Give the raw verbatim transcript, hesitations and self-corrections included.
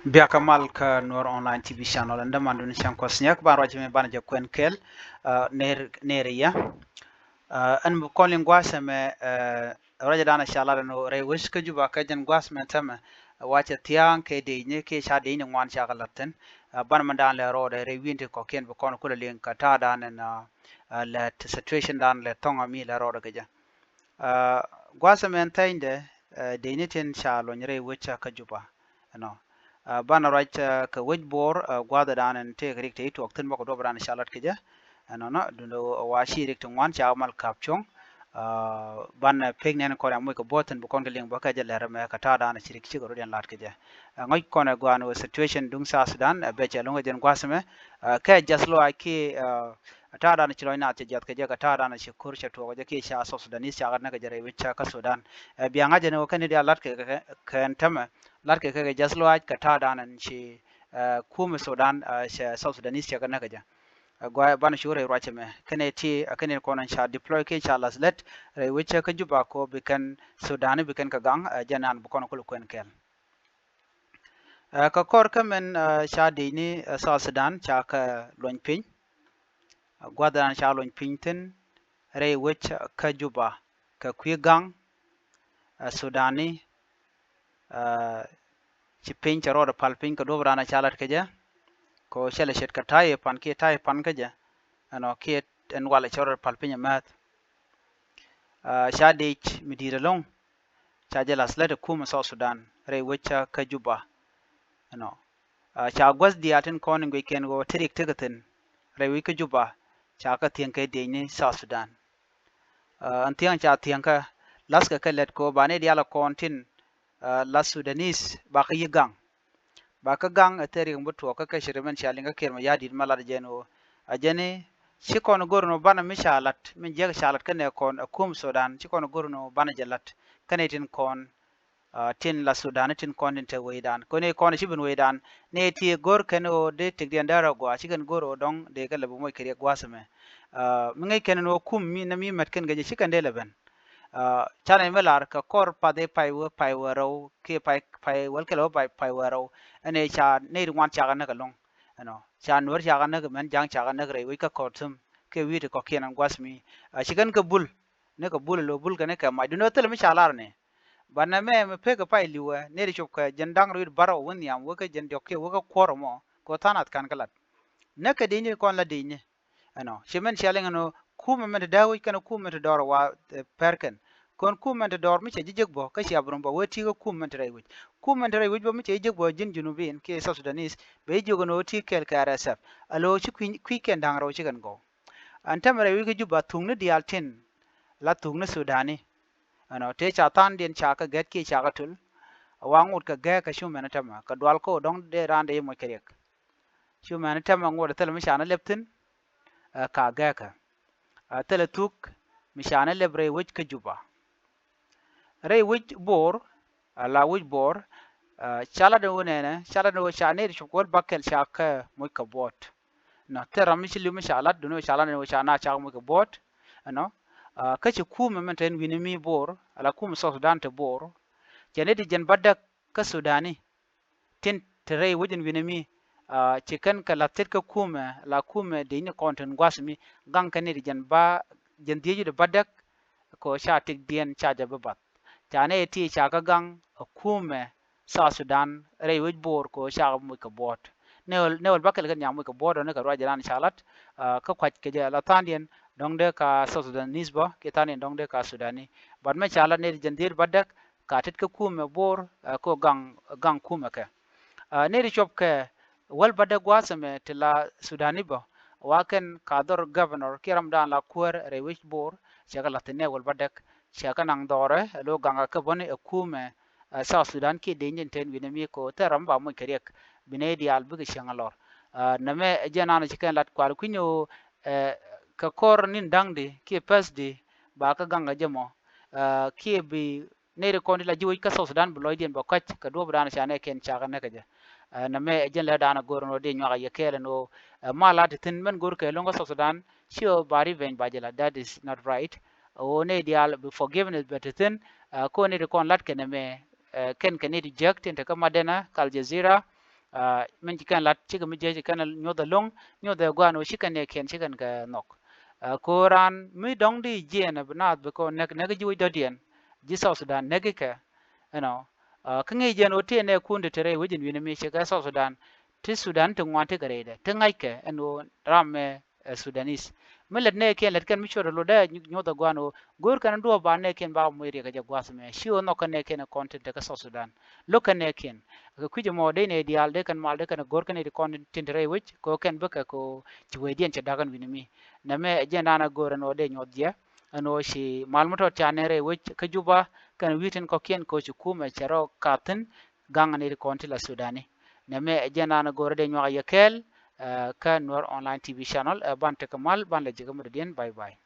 Biakä mal kä Nuɔr Online T V channel, ɛn dämandun Cäŋ Kuɔth Nyɛk, ban ruac mi ban jɛ kuɛn kɛɛl, ner, ner yɛ. Ɛn bi kɔn liŋ gua̱a̱th ɛmɛ, ruacɛ dan ca lat ɛn rɛy wec kä Juba kɛ jɛn gua̱a̱th mɛ tämɛ, wacɛ thia̱a̱ŋ kɛ dec ni kiɛ ca dec ni ŋuan ca kɛ la̱th thi̱n. Ban mɛ dan lɛ rɔɔdɛ rɛy wi̱n ti kɔ̱kiɛn bi kɔn kulɛ liŋ kɛ ta̱a̱ dan ɛn lɛ situation dan lɛ thɔŋ ami lɛ rɔɔdɛ kɛ jɛ. Gua̱a̱th ɛmɛ ɛn thɛnydɛ, dec ni tin ca luɔny rɛy wec kä Juba. Ɛnɔ. Banɛ ruac kɛ wec Bor, gua̱a̱th dan ɛn tëëk rik te i̱ tuɔɔk thi̱n bä kɛ duɔp dan ca lat kɛ jɛ. Ɛnɔnɔ, duundɛ wa ci rik ti ŋuan ca mal ka̱p cuɔ̱ŋ. Banɛ pek nɛn kɔn ɛ moc kɛ buɔ̱th thi̱n bi kɔn kɛ liŋ bä kɛ jɛ lɛr ɛmɛ kɛ ta̱a̱ dan ci rik cikɛ rut yɛn lat kɛ jɛ. Ŋɔc kɔn ɛ gua̱a̱n wä situation duŋ South Sudan, ɛ bɛ cɛ lo̱ŋ kɛ jɛn gua̱a̱th ɛmɛ. Kɛ jath lɔaac ki ta̱a̱ dan ci lɔc naath cɛ jiath kɛ jɛ kɛ ta̱a̱ dan ci ko̱r cɛ tuɔɔk kɛ jɛ kiɛ ca South Sudanese ca ɣät näk kɛ jɛ rɛy wec kä Sudan. Ɛ bia ŋa̱c ɛn wä kɛn i̱ diaal la̱t kɛ kɛ kɛn tämɛ la̱t kɛ kɛ kɛ jath lɔaac kɛ ta̱a̱ dan ɛn ci kumɛ Sudan cɛ South Sudanese cɛ kɛ näk kɛ jɛ. Ɛ gua̱a̱ banɛ cu rɛy ruac ɛmɛ kɛn ɛ ti ɛ kɛn in kɔn ɛn ca deploy kiɛ ca la̱th lät rɛy wec kä Juba ko bi kɛn Sudan bi kɛn kɛ gaŋ ɛ jɛ nan bi kɔn kulɛ kuɛn kɛɛl. Ɛ kɛ kɔr kä mɛn ca dec ni South Sudan ca kɛ luɔny piny. Gua̱th dan ca luɔny piny thi̱n rɛy wec kä Juba kɛ kui̱ gaŋ. Ɛ Sudani, ɛ ci piny cɛ rɔɔdɛ pal piny kɛ duɔp dan ca lat kɛ jɛ. Kɛ cɛ lɛ ce̱tkɛ ta̱yɛ pan kiɛ ta̱yɛ pan kä jɛ. Ɛnɔ kiɛ ɛn walɛ cɛ rɔɔdɛ pal piny ɛmɛth. Ca dec mi di̱i̱t ɛlɔ̱ŋ ca jɛ la̱th lät ɛ kumɛ South Sudan rɛy wec kä Juba. Ɛnɔ ca guäth diaal tin kɔn in guic kɛn ɣöö ti rik tekɛ thi̱n rɛy wec kä Juba ca kɛ thiäŋ kɛ diecni South Sudan. Ɛn thiäŋ ca thiäŋ kä la̱thkɛ kɛ lät kɛ ɣöö ba ni diaal ɛ kɔn tin la̱th Sudanese ba kä yi̱ gaŋ. Ba kä gaŋ ɛ thɛɛr riɛk mi bi tuɔɔk kä kɛ ci ri mɛn cia liŋ kä Kiir Mayardit ma lat jɛn ɣöö a jɛn i̱ ci kɔn go̱r ni ɣöö banɛ mi ca lat min jiäk ca lat kä nɛ kɔn ɛ kum Sudan ci kɔn go̱r ni ɣöö banɛ jɛ lat kä nɛ tin kɔn tin la Sudan tin kɔn tin te wecdan kɔn i̱ kɔn ci ben wecdan nɛ ti go̱r kɛn ɣöö dee tëkdiɛn däär a gɔaa ci kɛn go̱r ɣöö dɔ̱ŋ dee kɛ lɛ bi moc kɛ riɛk gua̱a̱th ɛmɛ. Mi ŋäc kɛn ni ɣöö kum mi nɛ mi mät kɛn kɛ jɛ ci kɛn dee lɛ ben. Canɛ mi lar kɛ kɔr path i̱ pay wä pay wä rɛw kiɛ pay pay wäl kɛl wä pay pay wä rɛw. Ɛn ɛ ca nɛy ri ŋuan cakɛ näk ɛlɔ̱ŋ. Ɛnɔ ca nuɔ̱r cakɛ näk mɛn ja̱ŋ cakɛ näk rɛy wec kä kɔr thum kiɛ wi̱i̱ ti kɔ̱kiɛn ɛn gua̱th mi. Ci kɛn kɛ bul ni kɛ bul ɛlɔ bul kɛn kɛ mac duni ɣä thilɛ mi ca lar ni. Banɛ mɛ mi pek kɛ pay li̱wɛ nɛy ri cop kɛ jɛn da̱ŋ rɛw wi̱i̱ ti bärɔw wä nhiam wä kä jɛn diɔ̱k kiɛ wä kä kuɔr ɛmɔ kɛ ɣöö tha̱a̱ŋ nath ka̱n kä lat. Näk kɛ di̱cni kɔn la di̱cni. Ɛnɔ ci mɛn cia liŋ ɛn ɣöö kumɛ mɛn ti dääk wec kɛnɛ kumɛ mɛn ti dɔɔr wa pɛr kɛn. Kɔn kumɛ mɛn ti dɔɔr mi cɛ ji̱ jek bä kä cia bi rom bä wee ti̱i̱ kä kumɛ mɛn ti rɛy wec. Kumɛ mɛn ti rɛy wec bä mi cɛ ji̱ jek bä ji̱n Junubin kiɛ South Sudanese bɛ ji̱ jiök ɛn ɣöö ti̱i̱ kɛɛl kɛ R S F. Alo ci kui̱ kui̱ kɛn da̱ŋ rɛw ci kɛn gɔw. Ɛn täämɛ rɛy wec kä Juba thukni diaal tin la thukni Sudani. Ɛnɔ tëë ca tha̱a̱ŋdiɛn ca kɛ gɛt kiɛ ca kɛ töl. Wa ŋot kɛ gɛɛk kɛ cu mɛn täämɛ kɛ dual kä ɣöö dɔ̱ŋ dee raan dee moc kɛ riɛk. Cu mɛn täämɛ ŋot ɛ thilɛ mi ca ni lɛp thi̱n. Ɛ ka gɛɛkä. Ɛ thilɛ thuk mi ca ni lɛp rɛy wec kä Juba. Rɛy wec Bor, ɛ la wec Bor. Ɛ ca lat ni wä nɛnɛ ca lat ni wä ca nɛy ti cop kɛ wäl bäkɛl ca kɛ moc kɛ buɔt. Nɔ thil ram mi ci li̱w mi ca lat duni wä ca lat ni wä ca na ca kɛ moc kɛ buɔt. Ɛnɔ kä ci kumɛ mɛn te ɛn wi̱ni mi Bor ɛ la kumɛ South Sudan te Bor. Cɛ nɛy ti jɛn bädäk kä Sudani. Tin te rɛy wec in wi̱nɛ mi ci kɛn kɛ la̱th tet kä kumɛ la kumɛ dec ni kɔn tin gua̱th mi gaŋ kɛn ni ti jɛn ba jɛn dhiec wi̱dɛ bädäk. Kɛ ɣöö ca tëkdiɛn ca jɛ bi bath ca nɛ ti ca kä gaŋ ɛ kumɛ South Sudan rɛy wec Bor kɛ ɣöö ca kɛ moc kɛ buɔ̱ɔ̱t. Nɛ wäl nɛ wäl bäkɛl kɛ nhiam moc kɛ buɔ̱ɔ̱t dɔ̱ŋ ni kɛ ruac jɛ raan ca la̱t kä kuac kɛ jɛ la tha̱a̱ŋdiɛn dɔ̱ŋ dee ka South Sudanese bä kiɛ tha̱a̱ŋdiɛn dɔ̱ŋ dee ka Sudani. But mɛ ca la̱t nɛ ti jɛn dhiec bädäk ka tet kä kumɛ Bor ɛ ko gaŋ gaŋ kumɛ kɛ. Ɛ nɛy ti cuɔp kɛ wäl bädäk gua̱a̱th ɛmɛ ti la Sudani bä wa kɛn ka dhɔr governor kiɛ ram dan la kuäär rɛy wec Bor. Cɛ kɛ la̱th thi̱n nɛ wäl bädäk cɛ kɛ naŋ dhɔrɛ ɛ lo̱ gaŋ kä bäni ɛ kumɛ ɛ South Sudan kiɛ dec ni tin wi̱nɛ mi ko thil ram ba moc kɛ riɛk. Bi nɛy diaal bikɛ cieŋ a lɔr. Ɛ nɛmɛ ɛ jɛn an ci kɛn lat kual kui̱ny ɣöö ɛ kɛ kɔr ni̱n da̱ŋdi kiɛ pɛ̈thdi ba kä gaŋ kä jɛ mɔ. Ɛ kiɛ bi nɛy ri kɔn ti la ji̱ wec kä South Sudan bi lɔcdiɛn bɛ kɔ̱c kɛ duɔ̱ɔ̱p dan ca nɛ kɛn cakɛ näk kɛ jɛ. Ɛ nɛmɛ ɛ jɛn lɛ dan ɛ go̱r ɛn ɣöö dee nyuak a yɛ kɛɛl ɛn ɣöö ɛ mal lat ti thi̱n mɛn go̱r kɛ lo̱ŋ kä South Sudan ci ɣöö ba revenge ba jɛ la, that is not right. Ɛ ɣöö nɛy diaal bi forgiveness bɛ ti thi̱n. Ɛ ko nɛy ti kɔn lat kɛ nɛmɛ ɛ kɛn kɛ nɛy ti jiäk tin te kä Madena kä Al Jazeera. Min ci kɛn lat cikɛ mi jiɛc kɛn nyuɔth aloŋ, nyuɔth ɛ guan ɣöö ci kɛn nɛɛkiɛn ci kɛn kɛ nhɔk. Ko raan mi dɔ̱ŋ di jiɛn bi naath bi kɛ näk näk ji̱ wec dɔ̱diɛn ji̱ South Sudan näk ikɛ. Ɛnɔ kä ŋi̱i̱c jɛn ɣöö ti nɛɛkun ti te rɛy wec in wi̱n mi ci kɛ South Sudan ti Sudan ti ŋuan ti kɛ rɛydɛ ti ŋa̱ckɛ ɛn ɣöö ram mɛ Sudanese. Mi lät nɛɛkiɛn lät kɛn mi cuɔt lotdɛ nyuɔth ɛ guan ɣöö go̱o̱r kɛn duɔ̱ɔ̱p ba nɛɛkiɛn ba moc riɛk kɛ jɛ gua̱a̱th mɛ ci ɣöö nhɔk kɛ nɛɛkiɛn ɛ kɔn tin te kä South Sudan. Lo̱k kɛ nɛɛkiɛn kɛ kui̱c ɛmɔ dee nɛy diaal dee kɛn mal dee kɛn go̱o̱r kɛn nɛy ti kɔn tin te rɛy wec kɛ ɣöö kɛn bikɛ kɛ ɣöö ci wecdiɛn cɛ da̱k ɛn wi̱ni mi. Nɛmɛ ɛ jɛn da̱a̱n ɛ go̱o̱r ɛn ɣöö dee nyuɔth jɛ ɛn ɣöö ci mal mi tɔt ca nɛn rɛy wec kä Juba kɛn wi̱i̱ tin kɔ̱kiɛn kɛ ɣöö ci kumɛ cɛ rɔ ka̱thi̱n gaŋ nɛy ti kɔn ti la Sudani. Nɛmɛ ɛ jɛn da̱a̱n ɛ go̱o̱r ɛ dee nyuak ɛ yɛ kɛɛl kä Nuer Online T V channel ɛ ban tekɛ mal ban lɛ ji̱ kä mi dɔ̱diɛn. Bye bye.